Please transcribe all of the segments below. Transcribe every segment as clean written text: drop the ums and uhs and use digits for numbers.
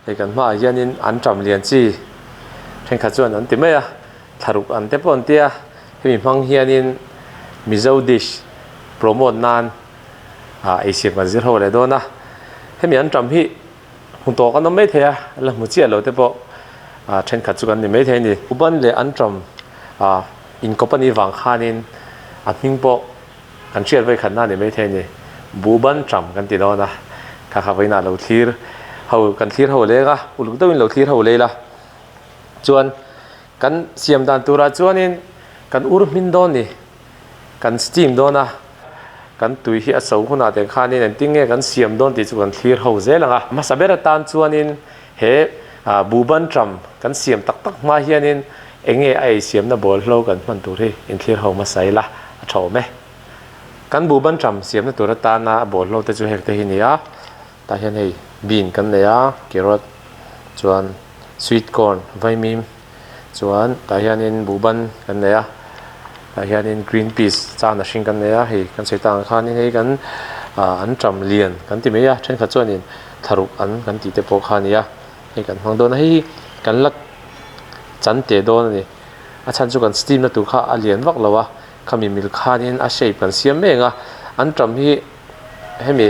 Hei kan hmaah hianin anṭam lian chi thenkhat chuan an ti mai a, thlaruk an te pawh an tia, hemi hmang hianin Mizo dish promote nan ah eisiam kan zir ho leh dawn a, hemi anṭam hi hmu tawh kan awm maithei a, la hmu chiah lo te pawh ah thenkhat chu kan ni maithei a ni. Uban leh anṭam ah inkawp a nih vang khanin a hming pawh Kan hriat vawi khatna a ni maithei a ni. Buhban ṭam kan ti dawn a, kha kha vawiinah lo thlir ho, kan thlir ho leng a, uluk deuhin lo thlir ho lei la. Chuan kan siam dan turah chuanin kan ur hmin dawn ni, kan steam dawn a, kan tui hi a so hunah te khanin engtin nge kan siam dawn tih chu kan thlir ho zel ang a. Hmasa ber atan chuanin he buhban ṭam kan siam tak tak hma hianin Eng nge a eisiamna bawlhlo kan hman tur hi inthlir ho hmasa ila a tha awm e. Kan buhban ṭam siamna tur atana a bawlhlo te chu heng te hi ni a, tah hian hei bean kan nei a, carrot chuan sweet corn vaimim chuan tah hianin buhban kan nei a, tah hianin green peas chana hring kan nei a, hei kan sawi tak ang khanin hei kan anṭam lian kan ti mai a, thenkhat chuanin thlaruk an kan tih te pawh kha a ni a, hei kan hmang dawn a, hei hi kan la. chan teh dawn a ni. A chhan chu kan steam na tur kha a lian vak lo a, khami mil khanin a shape kan siam mek a, an ṭam hi hemi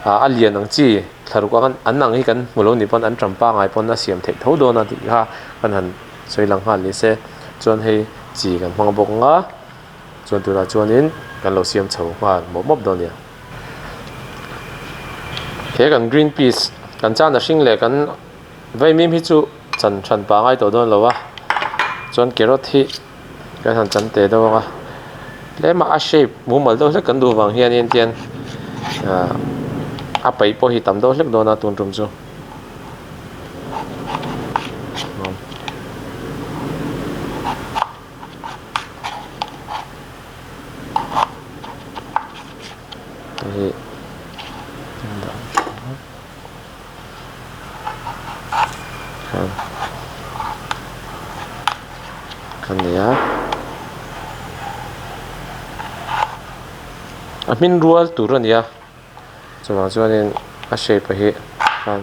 ah a lian ang chi thlaruk ang an ang hi kan hmu lo ni pawn an ṭam pangai pawn a siam theih tho dawn a tih kha kan han sawi lang nghal ni se. Chuan hei chi kan hmang bawk ang a, chuan tunah chuanin kan lo siam chho nghal mawp mawp dawn a nia. He kan green peas kan chana hring leh kan Vaimim hi chu chan hran pah ngai tawh dawn lo a, chuan carrot hi kan han chan teh deuh ang a, tlema a shape mumal deuh hlek kan duh vang hianin tian ah a paih pawh hi tam deuh hlek dawn a tun tum chu. Hei ka nei a a hmin rual tur a ni a chuvang chuanin a shape a hi khan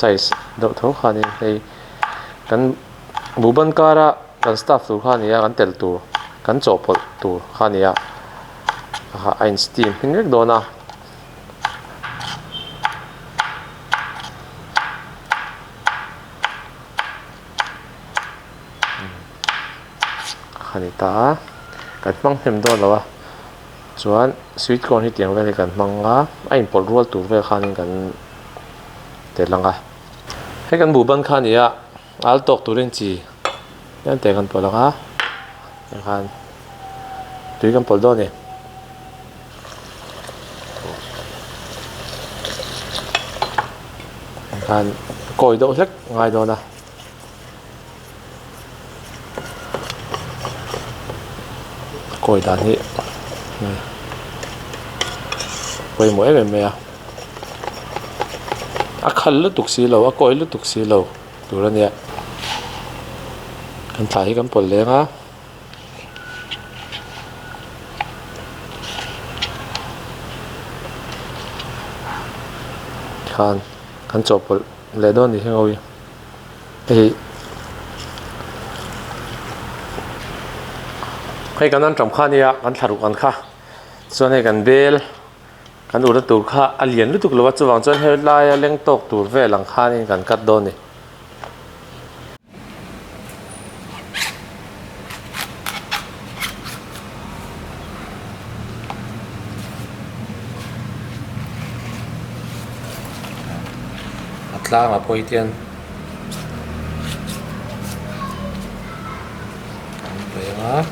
size deuh tho khanin hei kan buhban kara kan staff tur kha a ni a kan tel tur kan chawhpawlh tur kha a ni a a in steam hmin vek dawn a. A ni ta a kan hmang hnem dawn lo a. Chuan sweet corn hi tiang vel hi kan hmang a, a inpawlh rual tur vel khanin kan tel ang a. Hei kan buhban kha a ni a, al tawk turin chi tlem te kan pawlh ang a, tikhan tui kan pawlh dawn a ni. Tikhan kawi deuh hlek ngai dawn a. Kawi dan hi pawimawh em em mai a a khal lutuk si lo a kawi lutuk si lo tur a nia kan thlai hi kan pawlh leng a. Khan kan chawhpawlh leh dawn ni hi ngawi. Hei hei kan anṭam kha ania kan thla ruk ang kha chuan hei kan bel kan ur na tur kha a lian lutuk lo a chuvang chuan helai a leng tawk tur vel ang khanin kan cut dawn a ni. A tlangah pawh hi tian an paih ang a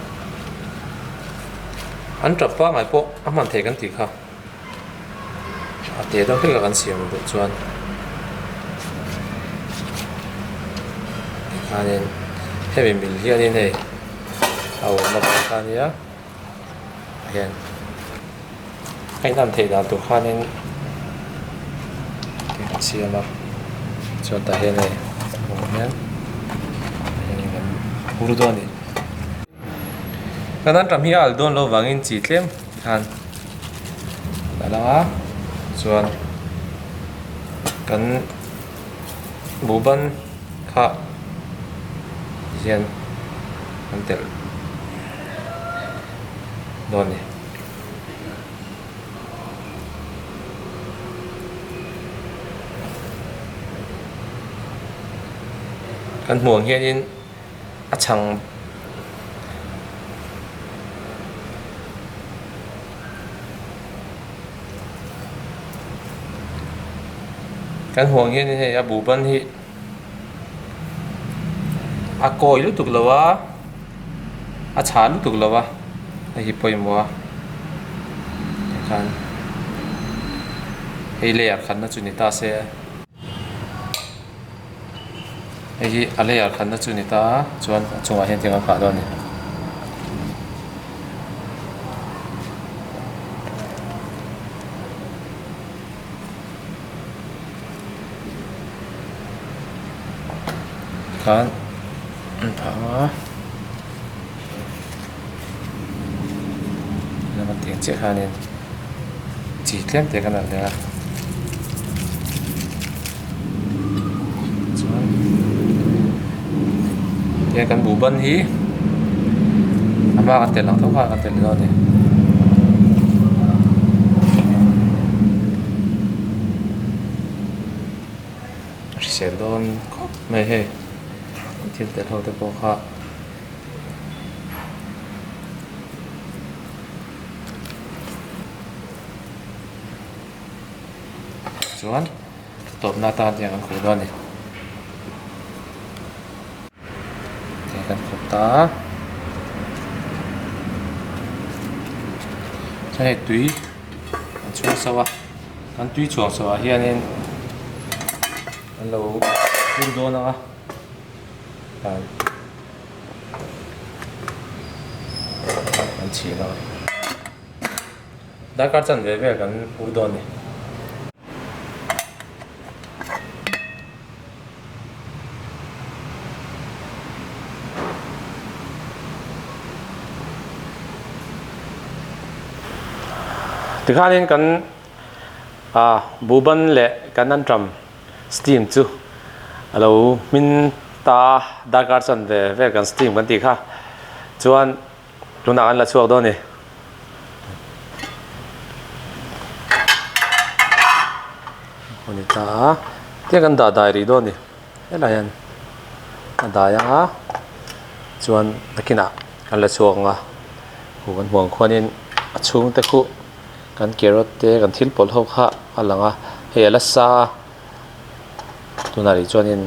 an tap pangai pawh a hman theih kan tih kha a te deuh hlek a kan siam duh chuan tikhanin hemi mil hianin hei a awmna pawh kha a nia. hian a inhan theih dan tur khanin an siam a chuan tah hian hei a hmuh hian. ur dawn a ni. Kan anṭam hi a alh dawn loh vangin chi tlem khan a lang a chuan kan buhban kha hian an telh dawn a ni. Kan hmuh ang hianin a chhang kan hmuh ang hianin hei a buhban hi a kawi lutuk lo a a chhah lutuk lo a hei hi pawimawh a tikhan hei leiah khatna chu ni ta se. Hei hi a layer khatna chu a ni ta a chuan a chungah hian thing a phah dawn a ni. Khan an phah ang a lama tiang chiah khanin chi tlem te kan han leh a chuan he kan buhban hi a hma kan telh ang tho khan kan telh dawn a ni. A hrisel dawn khawp mai hei thil telh ho te pawh kha. Chuan tawpna atan hian kan khuh dawn a ni. Hei kan khup ta a. Chuan hei tui an chhuang so a, an tui chhuang so ah hianin an lo ur dawn ang a. An chhin a. Darkar chan ve vel kan ur dawn a ni. Tikhanin kan ah buhban leh kan anṭam steam chu a lo hmin ta a darkar chan ve vel kan steam kan tih kha chuan Tunah kan la chhuak dawn a ni. A ni ta a, tiang kan dah dai rih dawn a ni. Helai hian a dai ang a, chuan nakinah kan la chhuak ang a, khu kan hmuh ang khuanin a chhungte khu kan carrot te kan thil pawlh ho kha a lang a, hei a la sa a, tunah rih chuanin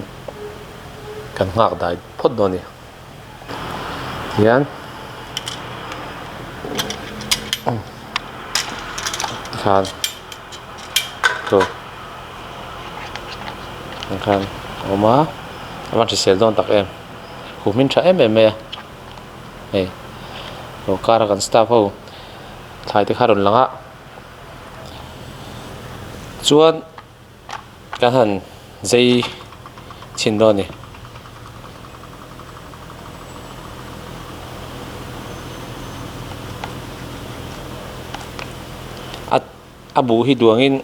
kan nghak dai phawt dawn a ni. Hian khan chaw ang khan a awm a a van hrisel dawn tak em huh hmin tha em em mai a hei sawrkar a kan staff ho thlai te kha a rawn lang a chuan. Ka han zei chhin dawn a ni. A a buh hi duangin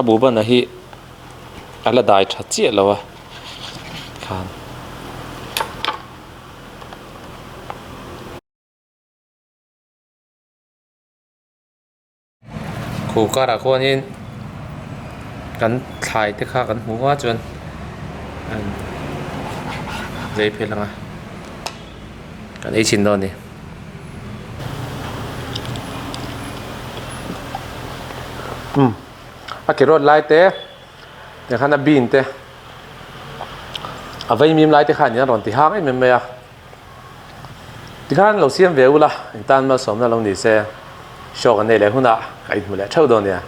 a buh ban ah hi a la dai tha chiah lo a khan. Khu karah khuanin kan thlai te kha kan hmu a chuan zei phel ang a kan ei chhin dawn a ni. Umm a carrot lai te tikhan a bean te a vaimim lai te khan an rawn ti hang em em mai a. Tikhan lo siam ve ula, engtan malsawmna lo ni se, show kan nei leh hunah ka inhmu leh theuh dawn nia.